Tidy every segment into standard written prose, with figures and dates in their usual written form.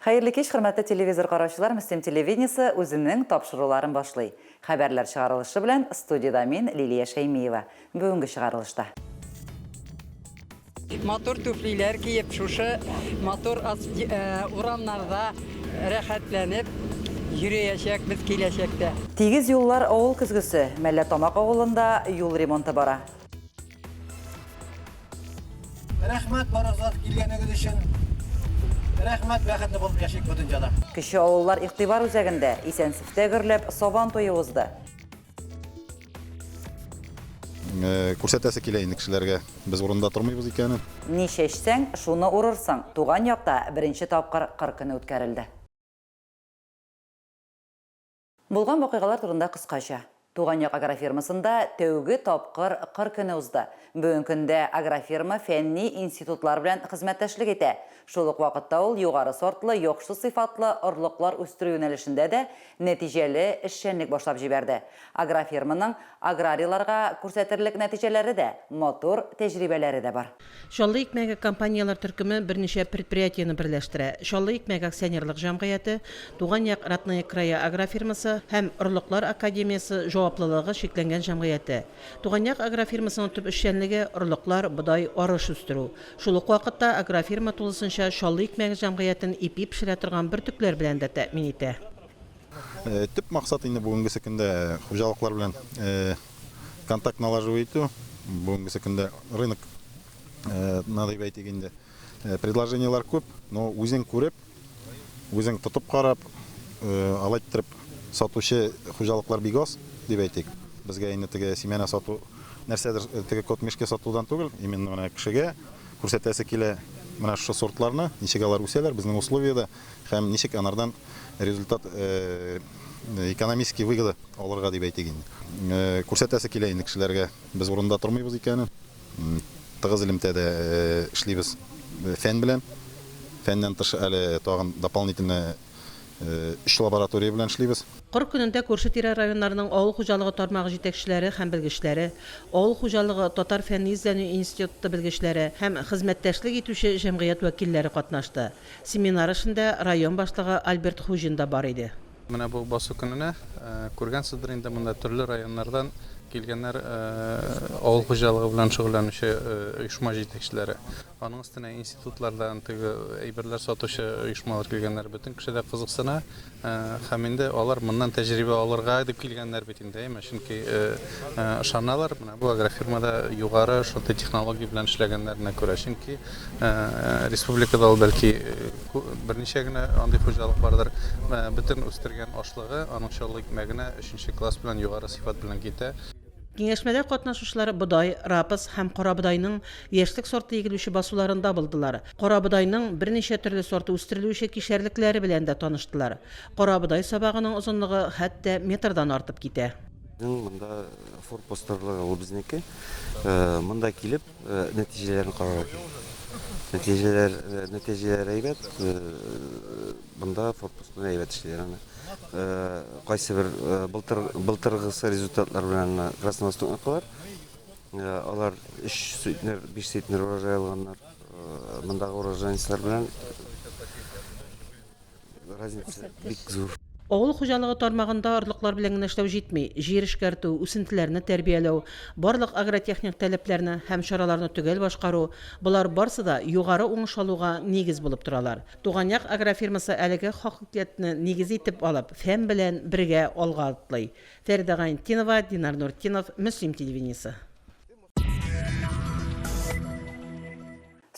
Хәерле кич, хөрмәтле телевизор караучылар, Мөслим телевидениесе үзенең тапшыруларын башлый. Хәбәрләр чыгарылышы белән студиядә мин, Лилия Шәймиева. Бүгенге чыгарылышта. Матур түфлиләр киеп, шушы матур урамнарда рәхәтләнеп йөриячәкбез киләчәктә. Тигез юллар авыл көзгесе. Мәлләтамак авылында юл ремонты бара. Рәхмәт барыгызга килгәнегез өчен. Рәхмәт, бәхетле булып яшик бу дөньяда. Кече авыллар игътибар үзәгендә, Исәнсефтә гөрләп Сабан туе узды. Күрсәтәсе килә инде кешеләргә, без урында тормыйбыз икәнен. Ни чәчсәң, шуны урырсың, туган якта беренче тапкыр Кыр көне үткәрелде. Булган вакыйгалар турында кыскача. Туган як агрофирмасында тәүге тапкыр Кыр көне узды. Бүгенге көндә агрофирма фәнни институтлар белән хезмәттәшлек итә. Шул ук вакытта ул югары сортлы, яхшы сыйфатлы орлыклар үстерү юнәлешендә дә нәтиҗәле эшчәнлек башлап җибәрде. Агрофирманың аграрийларга күрсәтерлек нәтиҗәләре дә, матур тәҗрибәләре дә бар. Чаллы икмәге компанияләр төркеме берничә предприятиене берләштерә, Чаллы икмәге акционерлык җәмгыяте, Туган як Родные края агрофирмасы һәм Орлыклар академиясе җаваплылыгы чикләнгән җәмгыяте. Туган як агрофирмасының төп эшчәнлеге, орлыклар, бодай, арыш үстерү. Шул ук вакытта агрофирма тулысынча Чаллы икмәге җәмгыятен ипи пешерә торган бөртекләр белән дә тәэмин итә. Төп максат инде бүгенгесе көндә хуҗалыклар белән контакт налаживать итү. Бүгенгесе көндә рынок на дип әйтик инде. Предложениеләр күп, но үзең күреп, үзең тотып карап, алай иттереп сатучы хуҗалыклар бик аз, дип әйтик. Безгә инде теге семена сату, нәрсәдер теге кот мешке сатудан түгел, именно менә кешегә күрсәтәсе килә менә шушы сортларны, ничек алар үсәләр безнең условиядә һәм ничек анардан результат экономический выгода алырга дип әйтик инде. Күрсәтәсе килә инде кешеләргә, без урында тормыйбыз икәнен. Тыгыз элемтәдә эшлибез фән белән. Фәннән тыш әле тагын дополнительно өч лаборатория белән эшлибез. Кыр көнендә күрше-тирә районнарның авыл хуҗалыгы тармагы җитәкчеләре һәм белгечләре, авыл хуҗалыгы татар фәнни-эзләнү институты белгечләре һәм хезмәттәшлек итүче җәмгыять вәкилләре катнашты. Семинар эшендә район башлыгы Альберт Хуҗин да бар иде. Менә бу басу көненә, күргәнсездер инде, монда төрле районнардан килгәннәр авыл хуҗалыгы белән шөгыльләнүче оешма җитәкчеләре. Аның өстенә институтлардан теге әйберләр сатучы оешмалар килгәннәр. Бөтен кеше дә кызыксына һәм инде алар моннан тәҗрибә алырга дип килгәннәр бит инде, әйме? Чөнки ышаналар, менә бу агрофирмада югары шундый технология белән эшләгәннәренә күрә. Чөнки Республикада ул бәлки берничә генә андый хуҗалык бардыр. Бөтен үстергән ашлыгы аның Чаллы икмәгенә өченче класс белән югары сыйфат белән китә. Киңәшмәдә катнашучылар бодай, рапс һәм карабодайның яшьлек сорты игелүче басуларында булдылар. Карабодайның берничә төрле сорты үстерелүче кишәрлекләре белән дә таныштылар. Карабодай сабагының озынлыгы хәтта метрдан артып китә. Безнең монда форпост тарлыгы ул безнеке. Монда килеп, Нәтиҗәләрен карарга кирәк. Нәтиҗәләр, нәтиҗәләр әйбәт. Бында форпост белән әйбәт эшлиләр аны. Кайсы бер былтыр былтыргысы результатлар белән Красновостокныкылар. Алар 3 центнер, 5 центнер урожай алганнар. Мондагы урожайностьлар белән Разница бик зур. Авыл хуҗалыгы тармагында орлыклар белән генә эшләү җитми, җир эшкәртү, үсентеләрне тәрбияләү, барлык агротехник таләпләрне һәм чараларны төгәл башкару, болар барсы да югары уңыш алуга нигез булып торалар. Туган як агрофирмасы әлеге хакыйкатьне нигез итеп алып, фән белән бергә алга атлый. Фәридә Гайнетдинова, Динар Нуртдинов, Мөслим телевидениесе.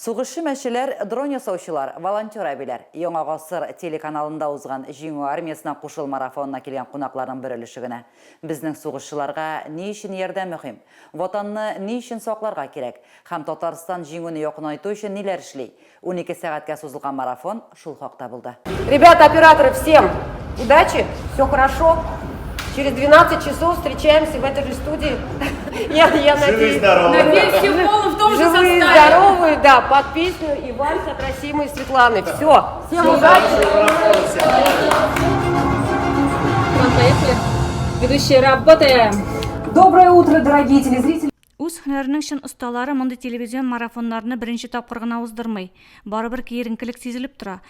Сугышчы мәчеләр, дрон ясаучылар, волонтер әбиләр. Яңа гасыр телеканалында узган Җиңү армиясенә кушыл марафонына килгән кунакларның бер өлеше генә. Безнең сугышчыларга ни өчен ярдәм мөһим? Ватанны ни өчен сакларга кирәк? Һәм Татарстан җиңүне якынайту өчен ниләр эшли? 12 сәгатькә сузылган марафон шул хакта булды. Ребята, операторы, всем удачи, все хорошо. Через 12 часов встречаемся в этой же студии. Я, я надеюсь, здоровы. Надеюсь, все в полном в том же Живые, составе. здоровые, да, под песню и вальс от Расимы и Светланы. Все, всем удачи. Поехали. Ведущие, работаем. Доброе утро, дорогие телезрители. Үз һөнәренең чын осталары мондый телевизион марафоннарны беренче тапкыр гына уздырмый. Барыбер киеренкелек сизелеп тора.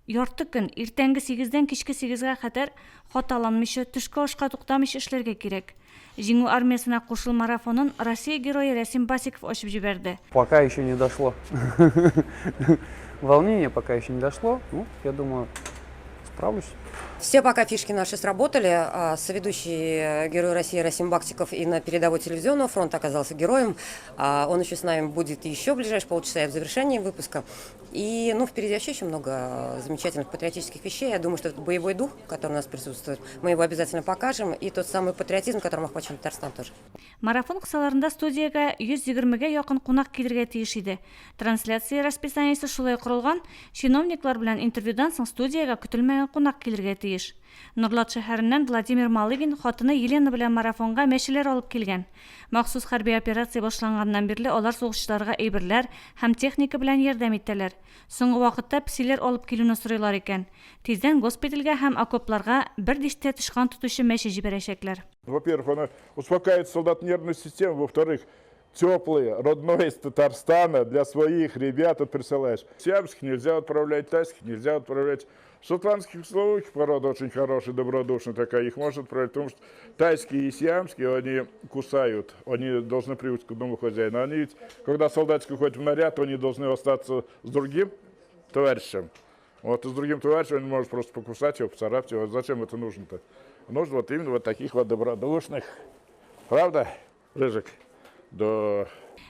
Ярты көн, иртәнге сигездән кичке сигезгә кадәр хаталанмыйча, төшке ашка туктамыйча эшләргә кирәк. Җиңү армиясенә кушыл марафонын Россия Герое Рәсим Басиков ачып җибәрде. Пока еще не дошло. Волнение пока еще не дошло. Ну, я думаю, справлюсь. Все пока фишки наши сработали. А, соведущий Герой России Расим Бактиков и на передовой телевизионного фронта оказался героем. А, он еще с нами будет еще в ближайшие полчаса и в завершении выпуска. И, ну, впереди вообще еще много замечательных патриотических вещей. Я думаю, что этот боевой дух, который у нас присутствует, мы его обязательно покажем. И тот самый патриотизм, которым охвачен Татарстан тоже. Марафон кысаларында студиягә 120 гә якын кунак килергә тиеш иде. Трансляция расписаниесе шулай корылган, чиновниклар белән интервьюдан соң студиягә көтелмәгән кунак килергә тиеш. Нурлат шәһәреннән Владимир Малыгин хатыны Елена белән марафонга мәчеләр алып килгән. Махсус хәрби операция башланганнан бирле алар сугышчыларга әйберләр һәм техника белән ярдәм итәләр. Соңгы вакытта песиләр алып килүне сорыйлар икән. Тиздән госпитальгә һәм окопларга бер дистә тычкан тотучы мәче җибәрәчәкләр. Во-первых, она успокаивает солдат нервную систему, во-вторых, теплые, родной из Татарстана для своих ребят вот присылаешь. Сиамских нельзя отправлять, тайских нельзя отправлять. Шотландских вислоухих порода очень хорошая, добродушная такая, их можно отправлять, потому что тайские и сиамские, они кусают, они должны привыкнуть к одному хозяину. Они ведь, когда солдатик уходит в наряд, они должны остаться с другим товарищем. Вот и с другим товарищем он может просто покусать его, поцарапать его. Зачем это нужно-то? Нужно вот именно вот таких вот добродушных. Правда, Рыжик? Да.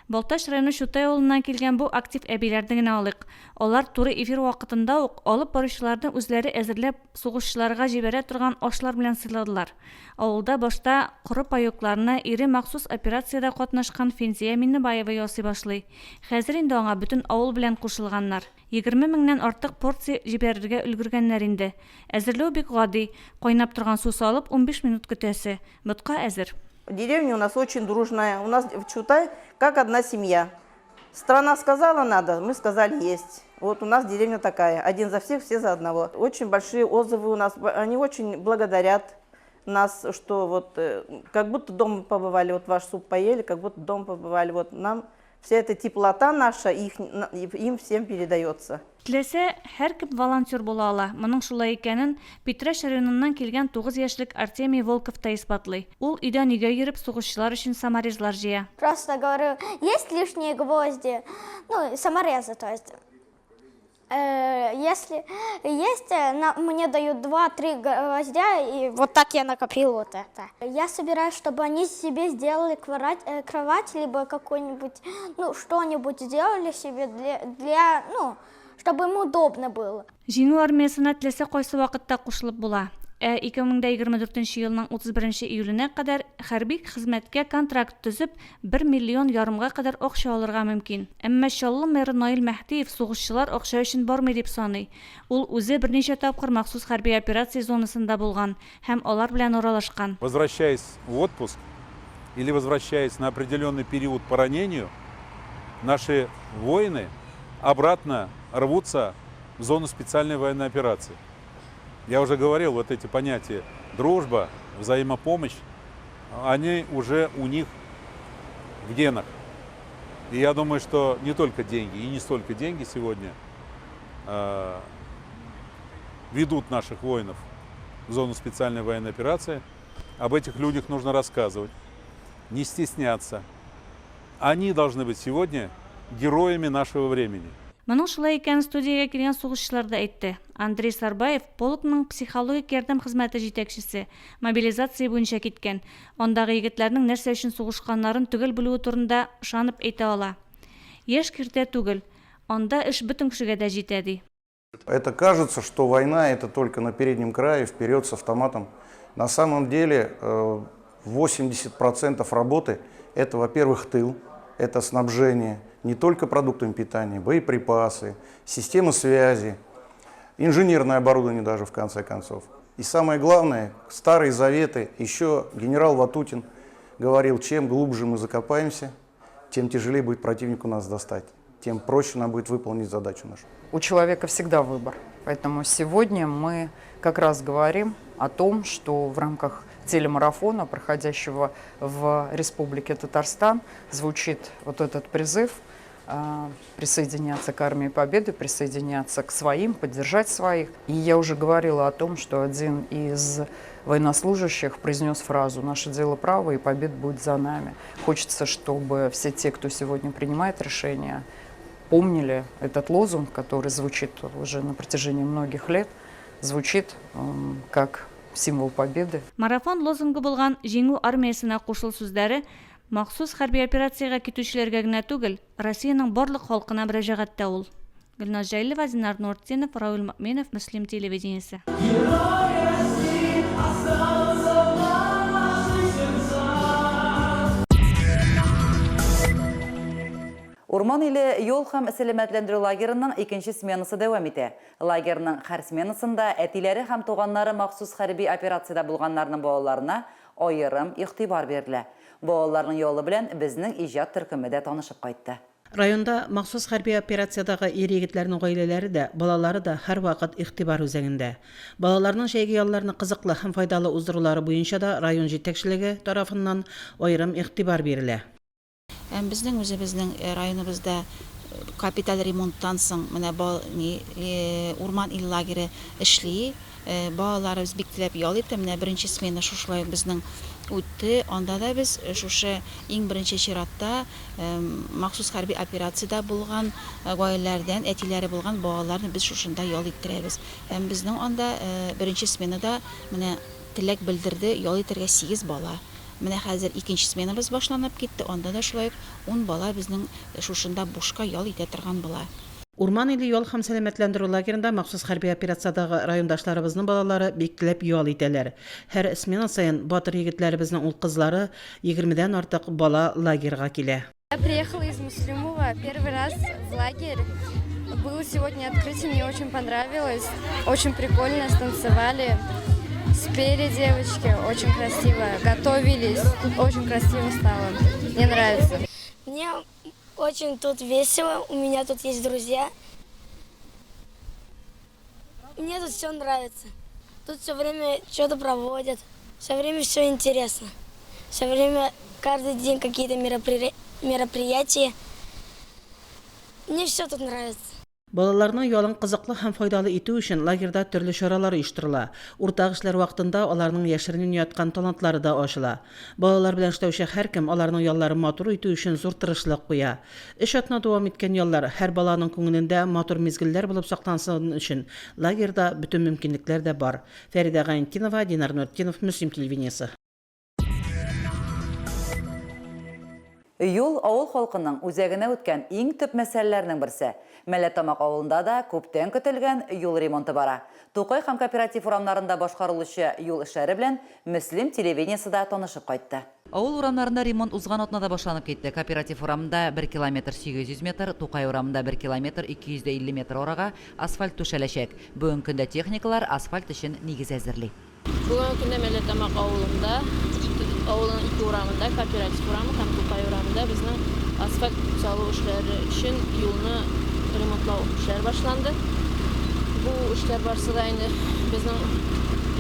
Балтач районы Чутай авылыннан килгән бу актив әбиләрне генә алыйк. Алар туры эфир вакытында ук алып баручыларны үзләре әзерләп сугышчыларга җибәрә торган ашлар белән сыйладылар. Авылда башта коры паёкларны ире махсус операциядә катнашкан Финзия Миннебаева ясый башлый. Хәзер инде аңа бөтен авыл белән кушылганнар. 20 меңнән артык порция җибәрергә өлгергәннәр инде. Әзерләү бик гади, кайнап торган су салып, 15 минут көтәсе. Ботка әзер. Деревня у нас очень дружная. У нас в Чутай как одна семья. Страна сказала надо, мы сказали есть. Вот у нас деревня такая. Один за всех, все за одного. Очень большие отзывы у нас. Они очень благодарят нас, что вот как будто дома побывали, вот ваш суп поели, как будто дома побывали. Вот нам вся эта теплота наша их, им всем передается. Теләсә, һәркем волонтер була ала. Моның шулай икәнен Питрәч районыннан килгән 9 яшьлек Артемий Волков та исбатлый. Ул өйдән өйгә йөреп сугышчылар өчен саморезлар җыя. Просто говорю, есть лишние гвозди, ну, саморезы, то есть. Если есть, мне дают 2-3 гвоздя, и вот так я накопил вот это. Я собираюсь, чтобы они себе сделали кровать, либо какой-нибудь, ну, что-нибудь сделали себе для, ну, чтобы им удобно было. Җиңү армиясенә теләсә кайсы вакытта кушылып була. Ә 2024 елның 31 июленә кадәр хәрби хезмәткә контракт төзеп, 1 миллион ярымга кадәр акча алырга мөмкин. Әмма Чаллы мэры Наил Мәһдиев сугышчылар акча өчен бармый дип саный. Ул үзе берничә тапкыр махсус хәрби операция зонасында булган һәм алар белән аралашкан. Возвращаясь в отпуск или возвращаясь на определенный период по ранению, наши воины обратно рвутся в зону специальной военной операции. Я уже говорил, вот эти понятия дружба, взаимопомощь, они уже у них в генах. И я думаю, что не только деньги, и не столько деньги сегодня ведут наших воинов в зону специальной военной операции. Об этих людях нужно рассказывать, не стесняться. Они должны быть сегодня героями нашего времени. Моның шулай икәнен студиягә килгән сугышчылар да әйтте. Андрей Сарбаев полкның психологик ярдәм хезмәте җитәкчесе, мобилизация буенча киткән. Андагы егетләрнең нәрсә өчен сугышканнарын төгәл белүе турында ышанып әйтә ала. Яшь киртә түгел. Анда эш бөтен кешегә дә җитә, ди. Это кажется, что война это только на переднем крае, вперед с автоматом. На самом деле 80% работы это, во-первых, тыл, это снабжение не только продуктами питания, боеприпасы, системы связи, инженерное оборудование даже в конце концов. И самое главное, старые заветы, еще генерал Ватутин говорил, чем глубже мы закопаемся, тем тяжелее будет противнику нас достать, тем проще нам будет выполнить задачу нашу. У человека всегда выбор. Поэтому сегодня мы как раз говорим о том, что в рамках телемарафона, проходящего в Республике Татарстан, звучит вот этот призыв. присоединяться к Армии Победы, присоединяться к своим, поддержать своих. И я уже говорила о том, что один из военнослужащих произнес фразу «Наше дело право, и победа будет за нами». Хочется, чтобы все те, кто сегодня принимает решения, помнили этот лозунг, который звучит уже на протяжении многих лет, звучит как символ победы. Марафон лозунгы булган Җиңү армиясенә кушыл сүзләре махсус хәрби операциягә китүчеләргә генә түгел, Россиянең барлык халкына мөрәҗәгать тә ул. Гөлназ Җәлилова, Динар Нуртдинов, Равил Мөэминов, Мөслим телевидениесе. Урман иле юл һәм сәламәтләндерү лагерының икенче сменасы дәвам итә. Лагерьның һәр сменасында әтиләре һәм туганнары махсус хәрби операциядә булганнарның балаларына аерым игътибар бирелә. Балаларның ялы белән безнең иҗат төркеме дә танышып кайтты. Районда махсус хәрби операциядәге ир-егетләрнең гаиләләре дә, балалары да һәрвакыт игътибар үзәгендә. Балаларның җәйге ялларны кызыклы һәм файдалы уздырулары буенча да район җитәкчелеге тарафыннан аерым игътибар бирелә. Һәм безнең үзебезнең районыбызда капиталь ремонттан соң менә бал ни Урман ил лагере эшли. Балаларыбыз бик теләп ял итә. Менә беренче смена шушылай безнең үтте. Анда да без шушы иң беренче чиратта махсус хәрби операциядә булган гаиләләрдән әтиләре булган балаларны без шушында ял иттерәбез. Һәм безнең анда беренче сменада менә теләк белдерде ял итәргә сигез бала. Менә хәзер икенче сменабыз башланып китте, анда да шулай ук ун бала безнең шушында бушка ял итә торган була. Урман иле ял һәм сәламәтләндерү лагеренда махсус хәрби операциядәге райондашларыбызның балалары бик теләп ял итәләр. Һәр смена саен батыр егетләребезнең ул-кызлары, егермедән артык бала лагерьга килә. Я приехала из Муслюмова первый раз в лагерь. Было сегодня открытие, мне очень понравилось. Очень прикольно станцевали. Спели девочки, очень красиво. Готовились, очень красиво стало. Мне нравится. Мне очень тут весело, у меня тут есть друзья. Мне тут все нравится. Тут все время что-то проводят, все время все интересно. Все время, каждый день какие-то мероприятия. Мне все тут нравится. Балаларның ялын кызыклы һәм файдалы итү өчен лагерьда төрле чаралар оештырыла. Уртак эшләр вакытында аларның яшеренен яткан талантлары да ачыла. Балалар белән эшләүче һәркем аларның ялларын матур итү өчен зур тырышлык куя. Өч атна дәвам иткән яллар һәр баланың күңелендә матур мизгелләр булып саклансын өчен лагерьда бөтен мөмкинлекләр дә бар. Фәридә Гайнетдинова, Динар Нуртдинов, Мөслим телевидениесе. Юл, авыл халкының үзәгенә үткән иң төп мәсьәләләрнең берсе. Мәлләтамак авылында да күптән көтелгән юл ремонты бара. Тукай һәм Кооператив урамнарында башкарылучы юл эшләре белән Мөслим телевидениесе дә танышып кайтты. Авыл урамнарында ремонт узган атнада башланып китте. Кооператив урамында бер километр 800 метр, Тукай урамында бер километр 250 метр арага асфальт түшәләчәк. Бүгенге көндә техникалар асфальт өчен нигез әзерли. Бүгенге көндә Мәлләтамак авылында, ике, авылның ике урамында, Кооператив урамы һәм Тукай урамында безнең асфальт салу эшләре өчен юлны ремонтлау эшләре башланды. Бу эшләр барсы да инде безнең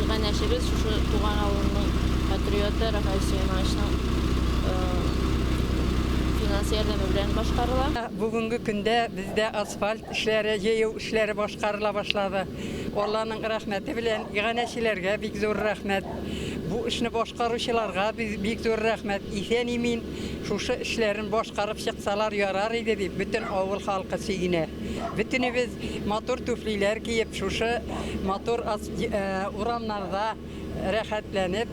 иганәчебез, шушы туган авылының патриоты Рафаэль Сөләймановичның финанс ярдәме белән башкарыла. Бүгенге көндә бездә асфальт эшләре, җәю эшләре башкарыла башлады. Алланың рәхмәте белән иганәчеләргә бик зур рәхмәт. Бу эшне башкаручыларга бик зур рәхмәт. Исән-имин шушы эшләрен башкарып чыксалар ярар иде дип бөтен авыл халкы сөенә. Бөтенебез матур туфлиләр киеп, шушы матур урамнарда рәхәтләнеп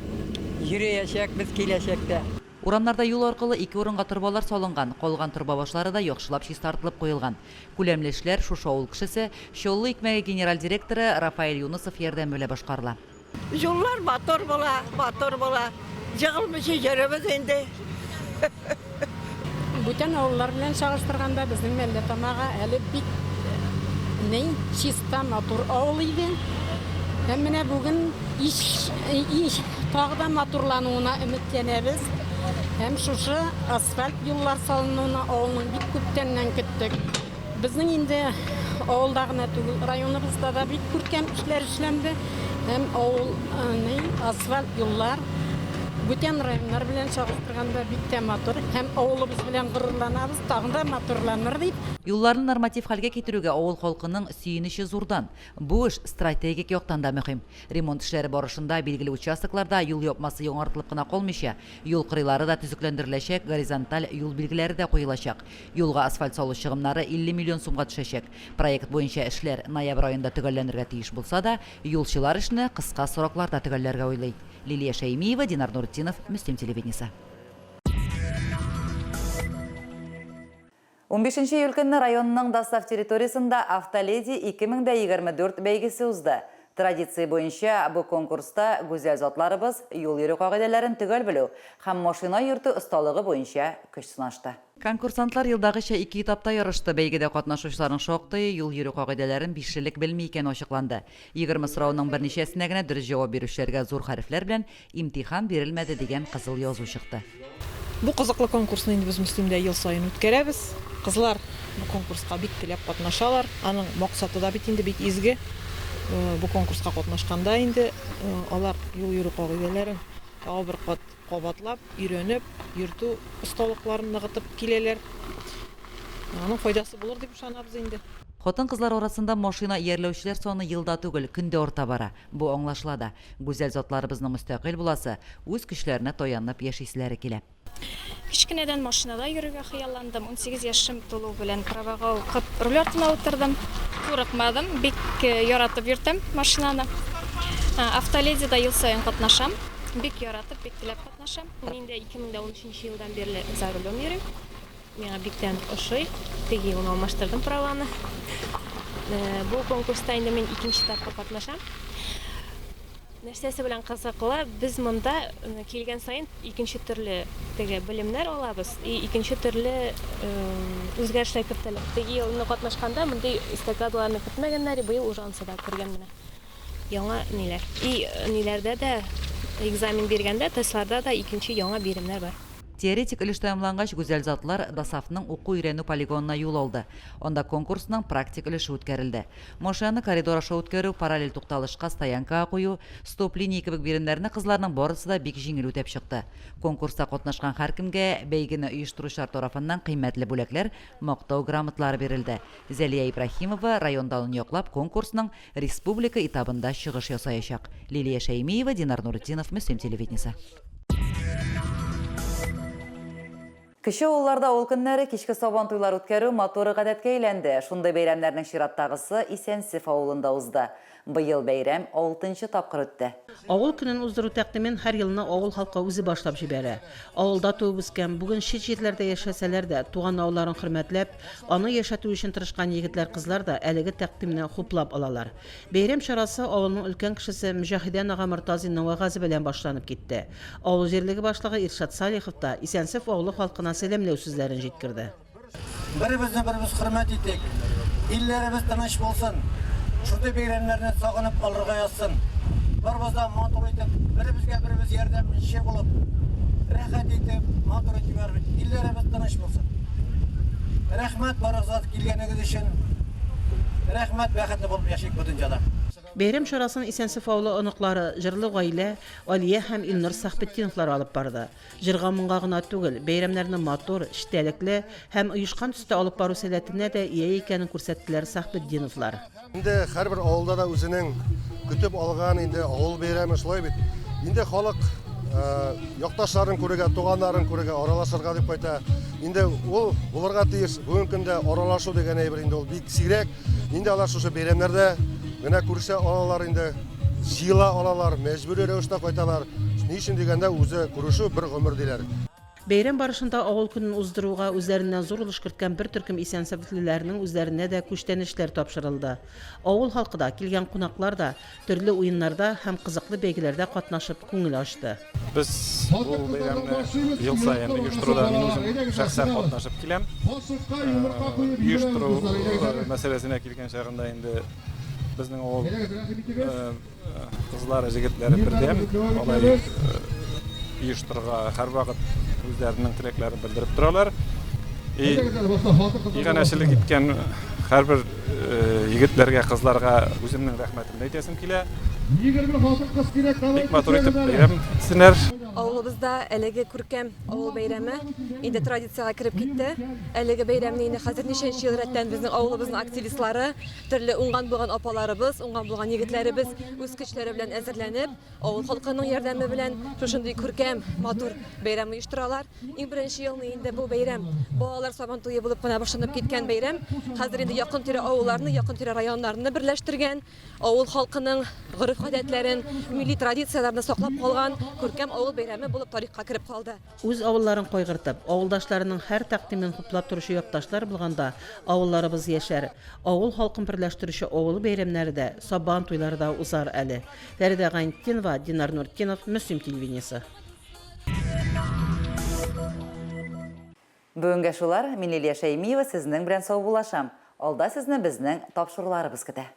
йөриячәкбез киләчәктә. Урамнарда юл аркылы ике урынга торбалар салынган, калган торба башлары да яхшылап чистартылып куелган. Күләмле эшләр шушы авыл кешесе, Чаллы икмәге генераль директоры Рафаэль Юнысов ярдәме белән башкарыла. Юллар матур була, матур була. Җыгылмыйча йөрибез инде. Бүтән авыллар белән чагыштырганда безнең Мәлләтамага әле бик ни, чиста, матур авыл иде. Һәм менә бүген ич, ич тагы да матурлануына өметләнәбез. Һәм шушы асфальт юллар салынуына авылның бик күптәннән көттек. Безнең инде авылда гына түгел, районыбызда да бик күркәм эшләр эшләнде. Һәм авыл ни, асфальт юллар Бүтән районнар белән чагыштырганда бик тә матур һәм авылыбыз белән горурланабыз, тагын да матурланыр дип. Юлларны норматив хәлгә китерүгә авыл халкының сөенече зурдан. Бу эш стратегик яктан да мөһим. Ремонт эшләре барышында билгеле участокларда юл япмасы яңартылып кына калмыйча, юл кырыйлары да төзекләндереләчәк, горизонталь юл билгеләре дә куелачак. Юлга асфальт салу чыгымнары 50 миллион сумга төшәчәк. Проект буенча эшләр ноябрь аенда төгәлләнергә тиеш булса да, юлчылар эшне кыска срокларда төгәлләргә уйлый. Лилия Шәймиева, Динар Нуртдинов, Мөслим телевидениесе. Унбишенче июль көнне районның Достав территориясендә Автоледи 2024 бәйгесе узды. Традиция буенча, бу конкурста гүзәл затларыбыз юл йөрү кагыйдәләрен төгәл белү һәм машина йөртү осталыгы буенча көч сынашты. Конкурсантлар елдагыча ике этапта ярышты. Бәйгедә катнашучыларның шактые юл йөрү кагыйдәләрен бишлелек белми икәне ачыкланды. 20 сорауның берничәсенә генә дөрес җавап бирүчеләргә зур хәрефләр белән Имтихан бирелмәде дигән кызыл язу чыкты. Бу кызыклы конкурсны инде без Мөслимдә ел саен үткәрәбез. Кызлар бу конкурска бик теләп катнашалар. Аның максаты да бит инде бик изге. Бу конкурска катнашканда инде алар юл йөрү кагыйдәләрен тагы бер кат кабатлап, өйрәнеп, йөртү осталыкларын ныгытып киләләр. Аның файдасы булыр дип ышанабыз инде. Хатын-кызлар арасында машина иярләүчеләр саны елда түгел, көндә арта бара. Бу аңлашыла да. Гүзәл затларыбызның мөстәкыйль буласы, үз көчләренә таянып яшиселәре килә. Кечкенәдән машинада йөрергә хыялландым. 18 яшем тулу белән правага укып, руль артына утырдым. Курыкмадым, бик яратып йөртәм машинаны. Автоледида ел саен катнашам. Бик яратып, бик теләп катнашам. Мин инде 2013 елдан бирле за рулем йөрим. Миңа бик тә ошый. Теге елны алмаштырдым праваны. Бу конкурста инде мин икенче тапкыр катнашам. Нәрсәсе белән кызыклы, без монда килгән саен икенче төрле теге белемнәр алабыз и икенче төрле үзгәрешләр кертәләр. Теге елны катнашканда мондый эстакадаларны кертмәгәннәр, быел уже анысы да кергән менә. Яңа ниләр. И ниләрдә дә экзамен биргәндә, тестларда да икенче яңа биремнәр бар. Теоретик өлеш тәмамлангач, гүзәл затлар ДОСААФның уку-өйрәнү полигонына юл алды. Анда конкурсның практик өлеше үткәрелде. Машинаны коридор аша үткәрү, параллель тукталышка, стоянкага кую, стоп-линия кебек биремнәрне кызларның барысы да бик җиңел үтәп чыкты. Конкурста катнашкан һәркемгә бәйгене оештыручылар тарафыннан кыйммәтле бүләкләр, Мактау грамоталары бирелде. Зәлия Ибраһимова район данын яклап конкурсның Республика этабында чыгыш ясаячак. Лилия Шәймиева, Динар Нуретдинов, Мөслим телевидениесе. Кече авылларда авыл көннәре, кичке сабантуйлар үткәрү матур гадәткә әйләнде. Шундый бәйрәмнәрнең чираттагысы Исәнсеф авылында узды. Быел бәйрәм алтынчы тапкыр үтте. Авыл көнен уздыру тәкъдимен һәр елны авыл халкы үзе башлап җибәрә. Авылда туып үскән, бүген чит җирләрдә яшәсәләр дә, туган авылларын хөрмәтләп, аны яшәтү өчен тырышкан егетләр-кызлар да әлеге тәкъдимне хуплап алалар. Бәйрәм чарасы авылның өлкән кешесе Мөҗәһидән ага Мортазинның вәгазе белән башланып китте. Авыл җирлеге башлыгы Иршат Салихов та Исәнсеф авылы халкына сәламләү сүзләрен җиткерде. Беребезне беребез хөрмәт итик, илләребез тыныч булсын, шундый бәйрәмнәрне сагынып алырга язсын. Барыбыз да матур итеп, беребезгә беребез ярдәмче булып, рәхәт итеп, матур итеп ярбит. Илләребез тыныч булсын. Рәхмәт барыгызга килгәнегез өчен. Рәхмәт, бәхетле булып яшик бу дөньяда. Бәйрәм чарасын Исәнсеф авылы оныклары, җырлы гаилә, Алия һәм Илнур Сәхбетдиновлар алып барды. Җырга-моңга гына түгел, бәйрәмнәрне матур, четәлекле һәм оешкан төстә алып бару сәләтенә дә ия икәнен күрсәттеләр Сәхбетдиновлар. Инде һәрбер авылда да үзенең көтеп алган инде авыл бәйрәме шулай бит. Инде халык якташларын күрергә, туганнарын күрергә, аралашырга дип кайта. Инде ул булырга тиеш. Бүгенге көндә аралашу дигән әйбер инде ул бик сирәк. Инде алар шушы бәйрәмнәрдә генә күрешә алалар инде, җыела алалар, мәҗбүри рәвештә кайталар. Ни өчен дигәндә, үзе күрешү бер гомер диләр. Бәйрәм барышында авыл көнен уздыруга үзләреннән зур өлеш керткән бер төркем исәнсәфлеләрнең үзләренә дә күчтәнәчләр тапшырылды. Авыл халкы да, килгән кунаклар да төрле уеннарда һәм кызыклы бәйгеләрдә катнашып күңел ачты. Без бу бәйрәмне ел саен оештыруда мин үзем шәхсән катнашып киләм. Оештыру мәсьәләсенә килгән чагында инде безнең авыл Кызлары, җегетләре бердәм, алай оештырырга һәрвакыт үзләренең теләкләрен белдереп торалар. И иганәчелек иткән һәрбер егетләргә, кызларга үземнең рәхмәтемне әйтәсем килә. Бик матур итеп бәйрәм итсеннәр. Авылыбызда әлеге күркәм авыл бәйрәме инде традициягә кереп китте. Әлеге бәйрәмне инде хәзер ничәнче ел рәттән безнең авылыбызның активистлары, төрле уңган-булган апаларыбыз, уңган-булган егетләребез үз көчләре белән әзерләнеп, авыл халкының ярдәме белән шушындый күркәм, матур бәйрәм оештыралар. Иң беренче елны инде бу бәйрәм балалар сабантуе булып кына башланып киткән бәйрәм. Хәзер инде якын-тирә авылларны, якын-тирә районнарны берләштергән, Авыл халкының гореф-гадәтләрен, милли традицияләрне саклап калган күркәм авыл бәйрәме булып тарихка кереп калды. Үз авылларын кайгыртып, авылдашларының һәр тәкъдимен хуплап торучы якташлар булганда авылларыбыз яшәр, авыл халкын берләштерүче авыл бәйрәмнәре дә, Сабан туйлары да узар әле. Фәридә Гайнетдинова, Динар Нуртдинов, Мөслим телевидениесе. Бүгенгә шулар, мин Лилия Шәймиева сезнең белән саубуллашам. Алда сезне безнең тапшыруларыбыз көтә.